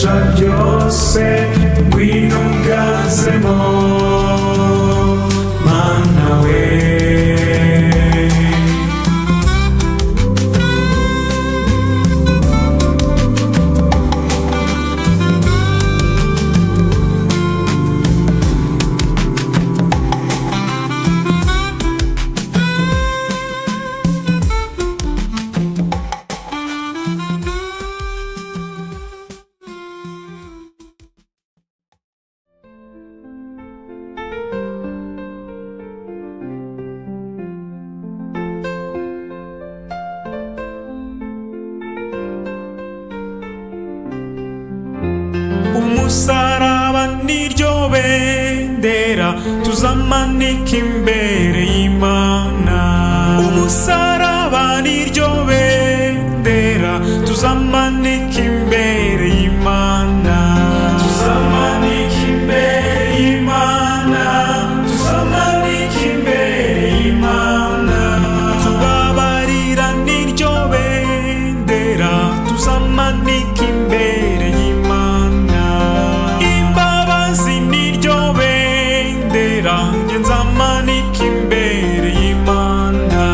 Ibirusha byose ngwino unganzemo Mana we. Umusaraba niryo bendera tuzamanika imbere y'Imana. Umusaraba niryo bendera tuzamanika imbere y'Imana. Tuzamanika imbere y'Imana, tuzamanika imbere y'Imana. Kubabarira niryo bendera tuzamanika imbere y'Imana. Imbabazi niryo bendera nge nzamanika imbere y'Imana.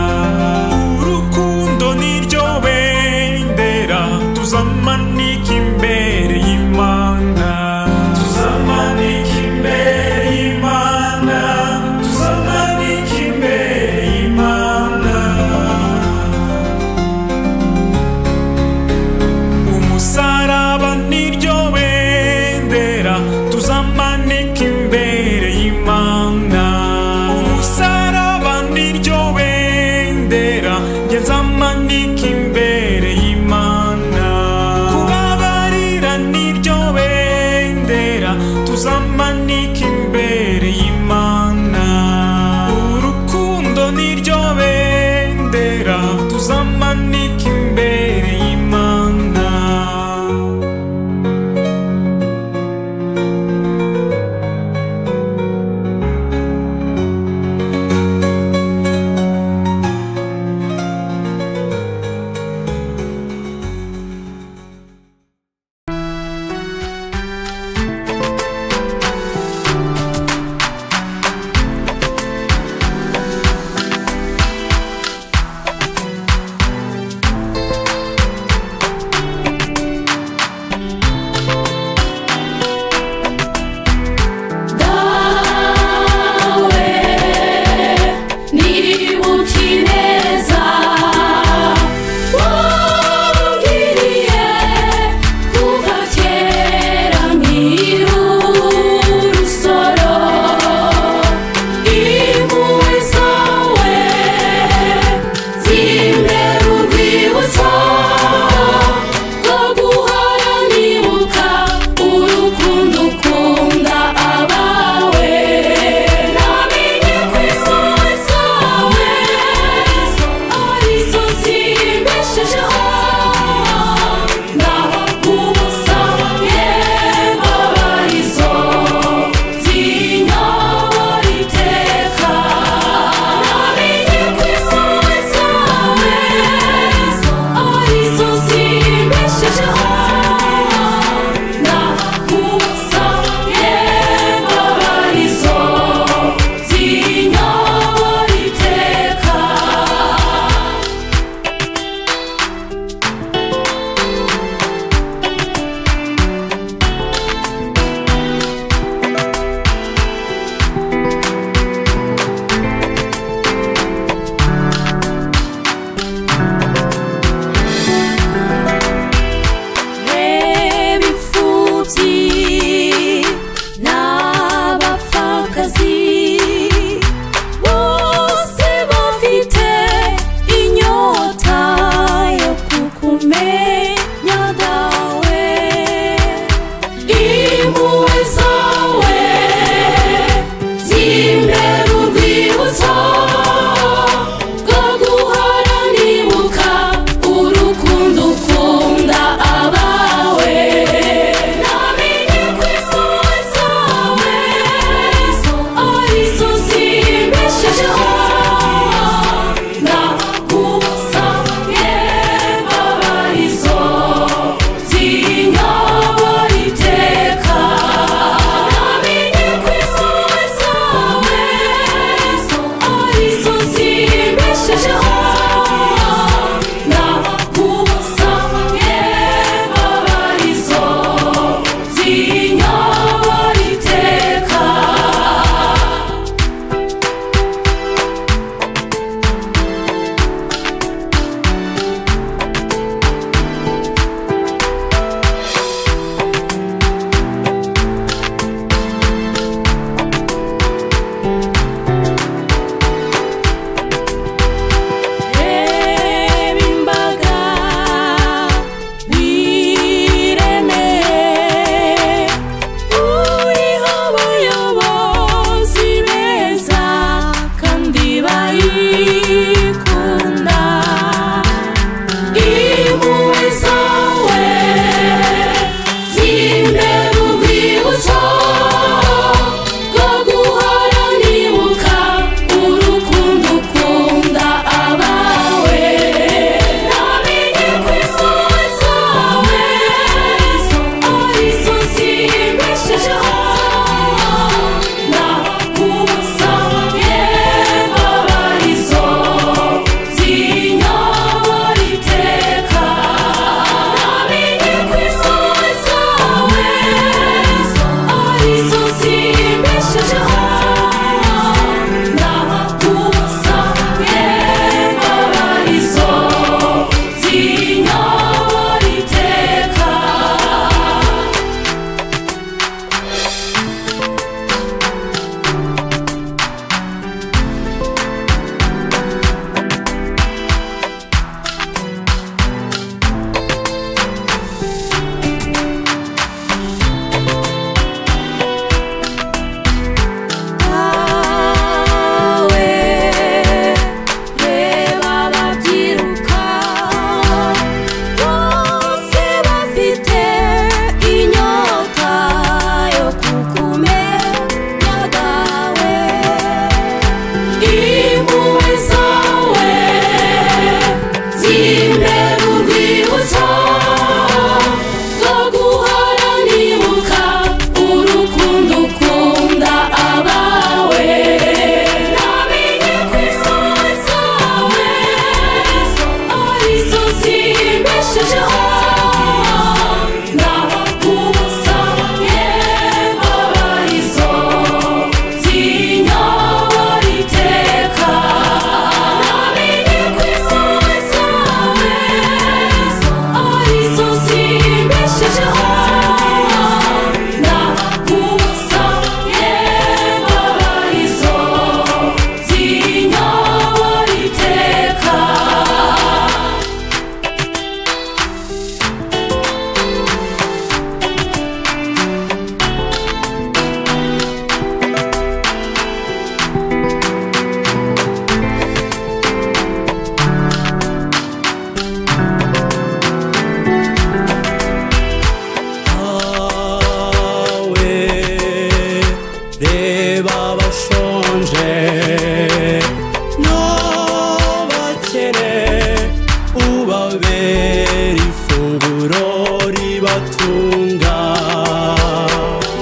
Gusenga.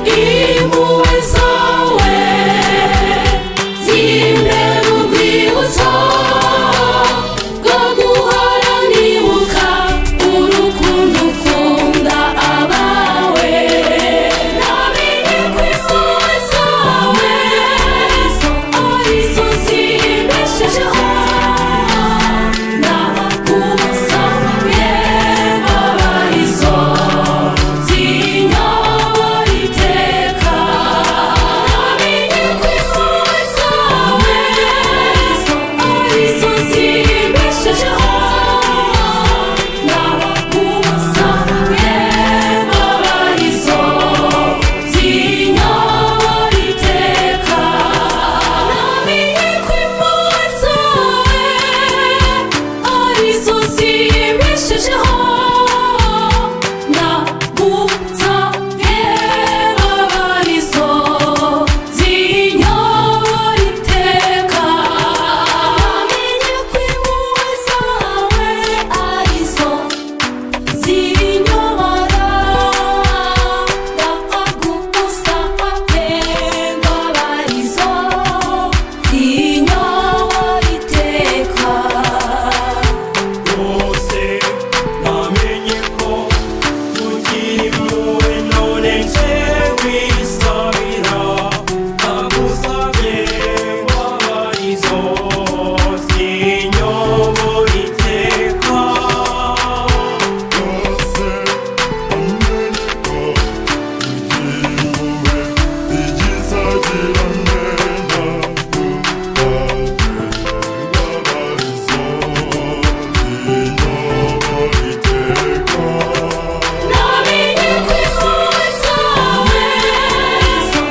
Impuhwe zawe zimbera urwibutso rwo guhora nibuka urukundo ukunda abawe. Namenye ko impuhwe zawe arizo zimbeshejeho, ndagusabye mbabarizo zinyobora iteka. Namenye ko impuhwe zawe arizo zimbeshejeho, ndagusabye mbabarizo zinyobora iteka. Namenye ko impuhwe zawe arizo zimbeshejeho, ndagusabye mbabarizo zinyobora iteka. Namenye ko impuhwe zawe arizo zinyobora, ndagusabye mbabarizo zinyobora iteka. Rwose namenye ko ugira impuhwe, none nje kwisabira, ndagusabye mbabarizo zinyobora iteka. Rwose namenye ko ugira impuhwe igizagira neza, mbabarizo zinyobora iteka. Namenye ko impuhwe zawe arizo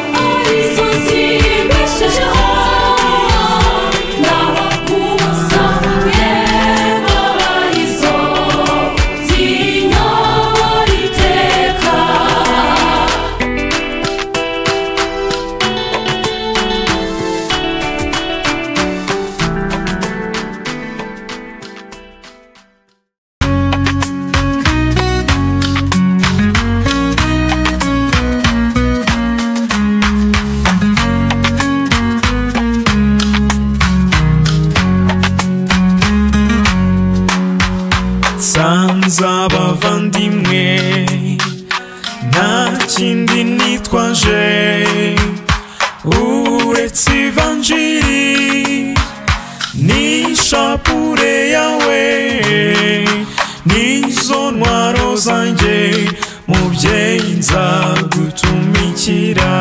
zimbeshejeho, ndagusabye mbabarizo zinyobora iteka. Nsanze abavandimwe nta kindi nitwaje uretse ivanjiri n'ishapure yawe, nizo ntwaro zanjye mubyeyi nzagutumikira.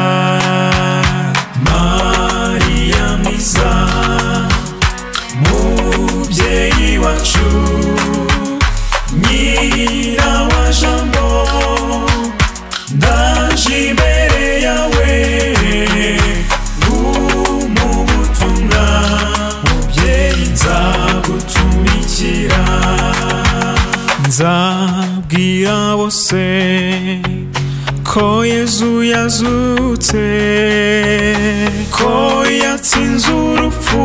Mariya mwiza mubyeyi wacu, nyina wa jambo, ndaje imbere yawe ngumubutumwa, mubyeyi nzagutumikira. Nzabwira bose ko Yezu yazutse, ko yatsinze urupfu,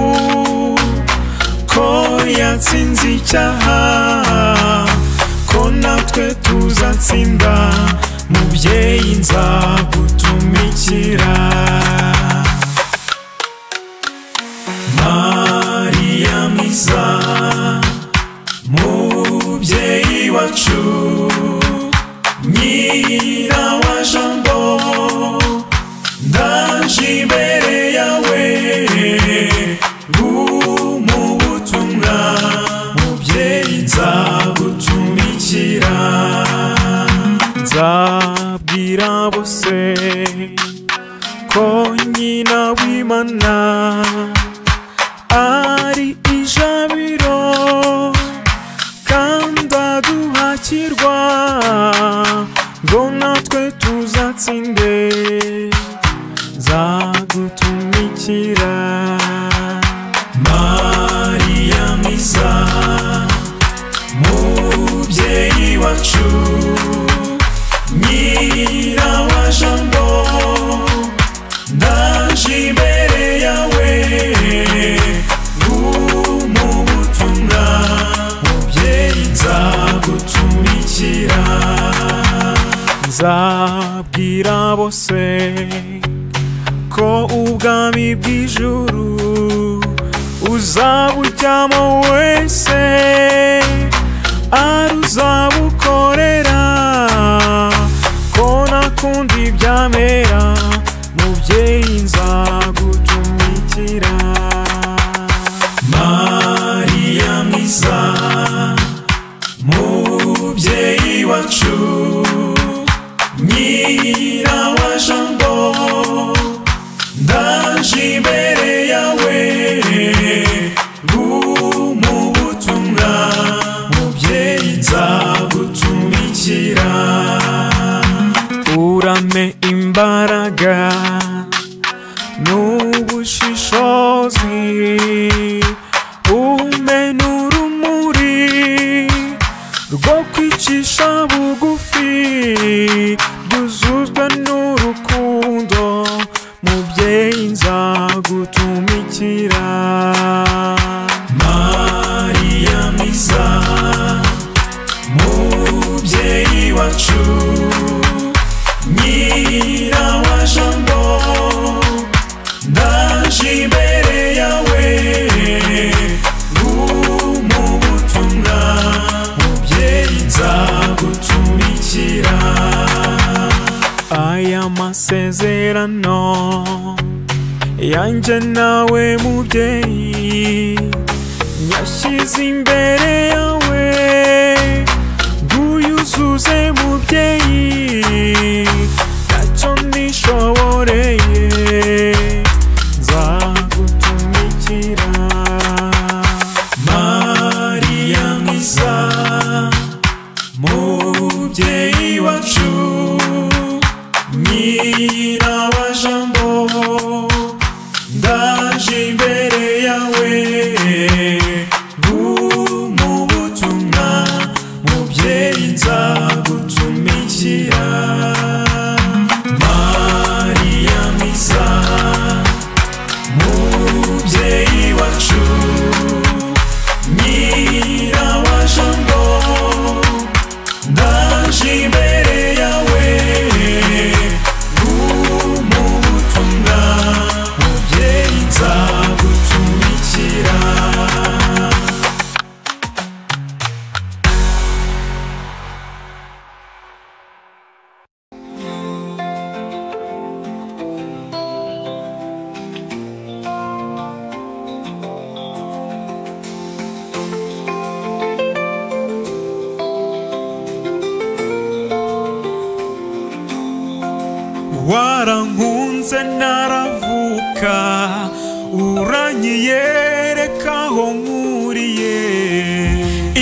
ko yatsinze icyaha, ko natwe tuzatsinda, mubyeyi nzagutumikira. Mariya mwiza mubyeyi wacu, nyina wa jambo, ndaje imbere yawe ngumubutumwa, mubyeyi nzagutumikira. Nzabwira bose ko nyina w'Imana ari ijabiro kandi aduhakirwa ngo natwe tuzatsinde, nzagutumikira. Mariya mwiza mubyeyi wacu, nyina wa jambo, ndaje imbere yawe ngumubutumwa, mubyeyi nzagutumikira. Nzabwira bose ko ubwami bw'ijuru uzabujyamo wese aruzabukorera, ko nakunda ibyamera mubyeyi nzagutumikira. Mariya mwiza mubyeyi wacu, nyina wa Jambo, ndaje imbere yawe mu butumwa, mubyeyi nzagutumikira. Urame imbaraga n'ubushishozi, umpe n'urumuri rwo kwicisha bugufi, byuzuzwa n'urukundo mubyeyi nzagutumikira. Mariya mwiza mubyeyi wacu, nyina wa Jambo, ndaje imbere yawe mu butumwa, mubyeyi nzagutumikira. Aya masezerano yanjye nawe mubyeyi, nyashyize imbere yawe nguyuzuze mubyeyi, ntacyo nishoboreye nzagutumikira. Mariya mwiza mubyeyi wacu, nyina wa Jambo, ndaje imbere yawe mu butumwa, mubyeyi nzagutumikira. Mariya mwiza mubyeyi wacu, nyina wa Jambo, ndaje imbere yawe mu butumwa, mubyeyi nzagutumikira. Warankunze naravuka, uranyiyereka aho nkuriye,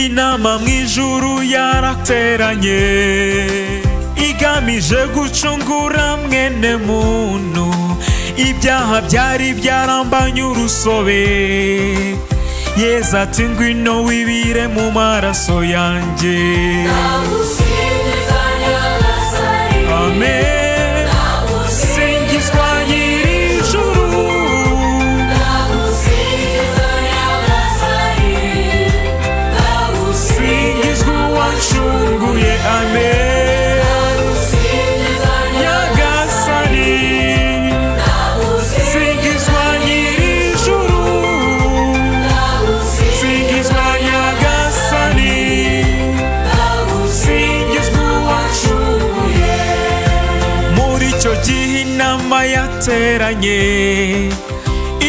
inama mu ijuru yarateranye igamije gucungura mwene muntu, ibyaha byari byarambanye urusobe. Yezu ati ngwino wibire mu maraso yanjye. Amen. Singizwa nyir'ijuru, singizwa uwancunguye. Amen. Nyagasani, singizwa nyir'ijuru, singizwa Nyagasani, singizwa uwancunguye. Muri icyo gihe inama yateranye,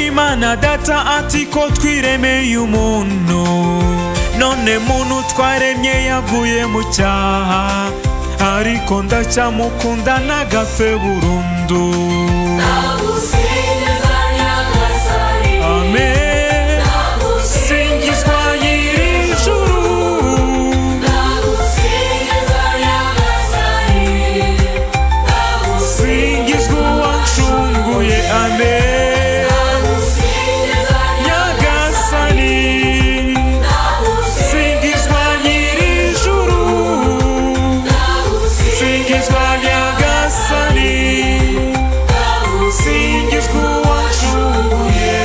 Imana Data ati ko twiremeye umuntu, none muntu twaremye yaguye mu cyaha, ariko ndacyamukunda nagapfe burundu. Amen. Singizwa nyir'ijuru, singizwa uwancunguye. Amen. Nyagasani, singizwa nyir'ijuru, singizwa Nyagasani, singizwa uwancunguye.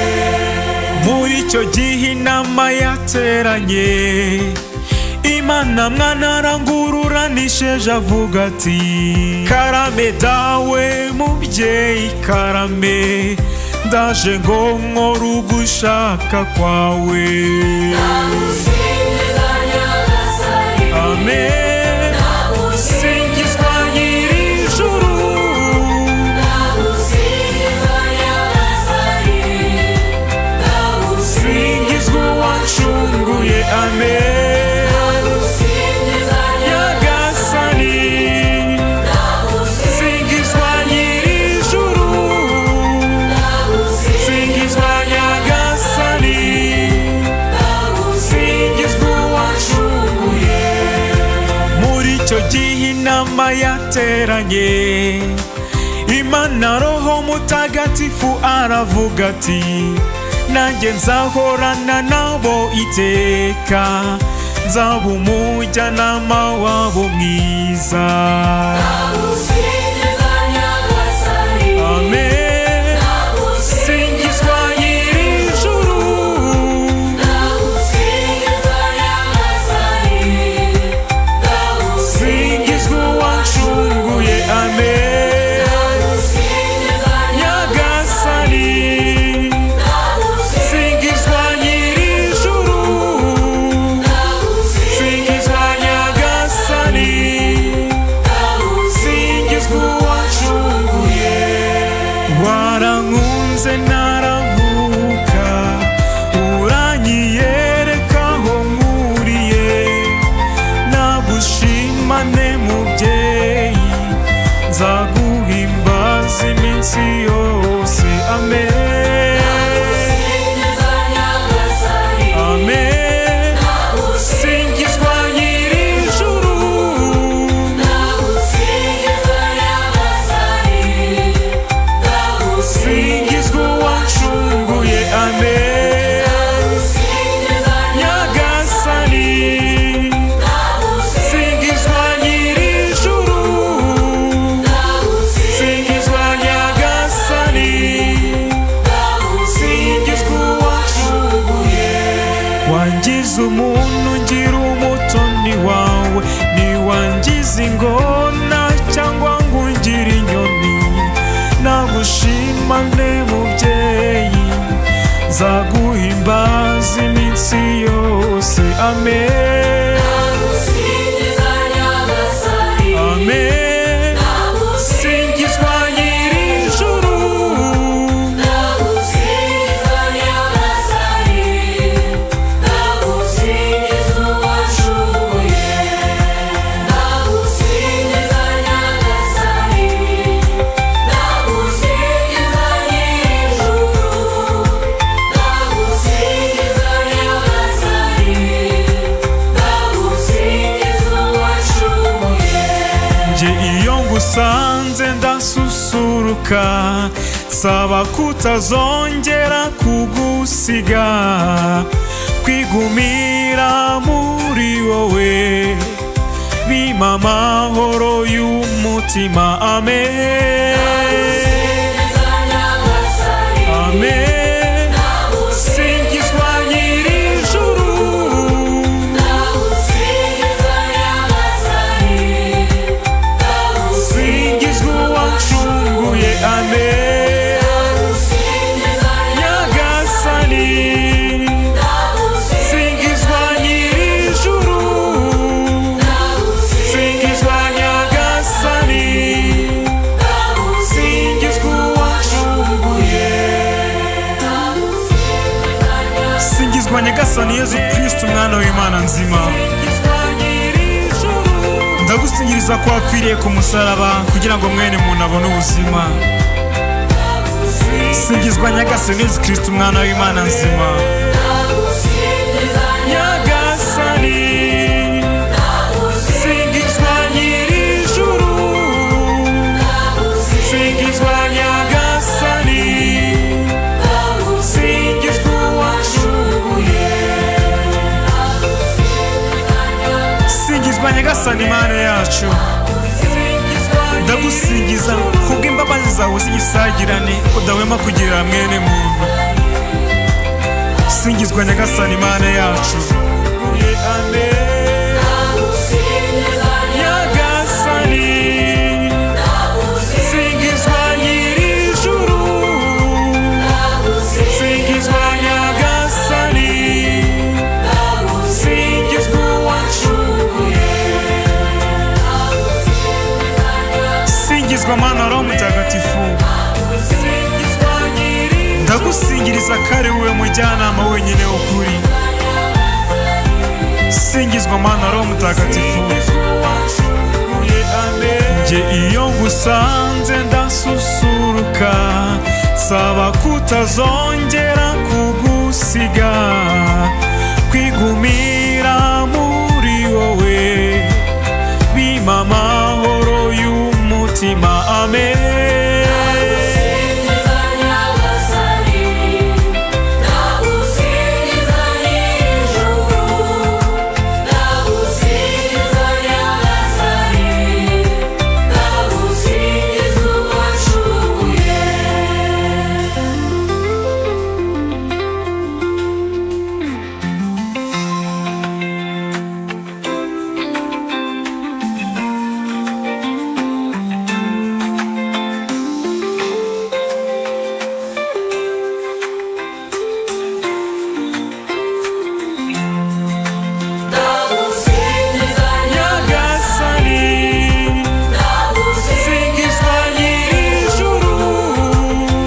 Muri icyo gihe inama yateranye, Imana mwana arangururanisheje avuga ati karame dawe mubyeyi karame ndaje ngo nkore ugushaka kwawe. Ndagusingiza Nyagasani. Amen. Singizwa nyir'ijuru. Ndagusingiza Nyagasani. Singizwa uwancunguye. Amen. Ndagusingiza Nyagasani. Singizwa nyir'ijuru. Singizwa Nyagasani. Singizwa uwancunguye. Muri icyo gihe inama yateranye, Imana Roho Mutagatifu aravuga ati nanjye nzahorana nabo iteka, nzaba umujyanama wabo mwiza. Ndagusingiza Nyagasani. Amen. Singizwa nyir'ijuru. Ndagusingiza Nyagasani. Singizwa uwancunguye. Amen. Ndagusingiza Nyagasani. Singizwa nyir'ijuru. Singizwa Nyagasani. Singizwa uwancunguye. Warankunze naravuka, uranyiyereka aho nkuriye, nagushimane mubyeyi, nzaguhimbaza iminsi yose. Amen. Ndagusingiza Nyagasani. Amen. Singizwa nyir'ijuru. Ndagusingiza Nyagasani. Singizwa uwancunguye. Amen. Ndagusingiza Nyagasani. Singizwa nyir'ijuru. Singizwa Nyagasani. Singizwa uwancunguye. Wangize umuntu ngira umutoni wawe, ntiwangize ingona cyangwa ngo ungire inyoni, nagushimane mubyeyi, nzaguhimbaza iminsi yose. Amen. Ndagusingiza Nyagasani. Amen. Singizwa nyir'ijuru. Ndagusingiza Nyagasani. Ndagusingiza uwancunguye. Ndagusingiza Nyagasani. Ndagusingiza nyir'ijuru. Ndagusingiza Nyagasani. Ndagusingiza uwancunguye. Nje iyo ngusanze ndasusuruka, saba kutazongera kugusiga, kwigumira muri wowe bimpa amahoro y'umutima. Amen. Ndagusingiza Nyagasani. Amen. Singizwa nyir'ijuru. Ndagusingiza Nyagasani. Singizwa uwancunguye. Amen. Ndagusingiza Nyagasani. Singizwa nyir'ijuru. Singizwa Nyagasani. Singizwa uwancunguye. Singizwa Nyagasani Yezu Kristo umwana w'Imana nzima. Singizwa nyir'ijuru. Ndagusingiriza ko wapfiriye ku musaraba kugira ngo mwene muntu abone ubuzima. Singizwa Nyagasani Yezu Kristo umwana w'Imana nzima. Ndagusingiza Nyagasani. Singizwa nyir'ijuru. Singizwa Nyagasani. Singizwa uwancunguye. Singizwa Nyagasani Imana yacu. Ndagusingiza kubw'imbabazi zawe z'igisagirane udahwema kugirira mwene muntu. Singizwa Nyagasani Imana yacu. Amen. Singizwa Mana Roho Mutagatifu. Ndagusingiriza kare wowe mujyanama wenyine w'ukuri. Singizwa Mana Roho Mutagatifu. Njye iyo ngusanze ndasusuruka, saba kutazongera kugusiga, kwigumira muri wowe bima amahoro y'umutima. Amen. Ndagusingiza Nyagasani, ndagusingiza nyir'ijuru, ndagusingiza Nyagasani, ndagusingiza uwacunguye. Ndagusingiza Nyagasani, Nyagasani, singizwa nyir'ijuru,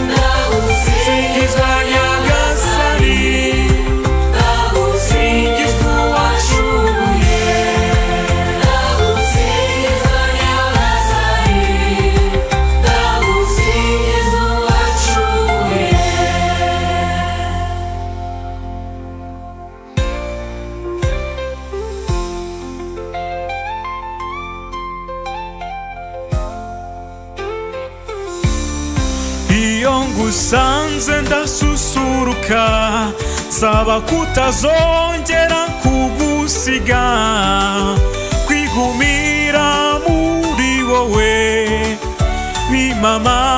ndagusingiza Nyagasani, ndagusingiza uwacunguye. Ndagusingiza Nyagasani, ndagusingiza uwacunguye. Iyo ngusanze ndasusuruka, saba kutazongera kugusiga, kwigumira muri wowe bima amahoro.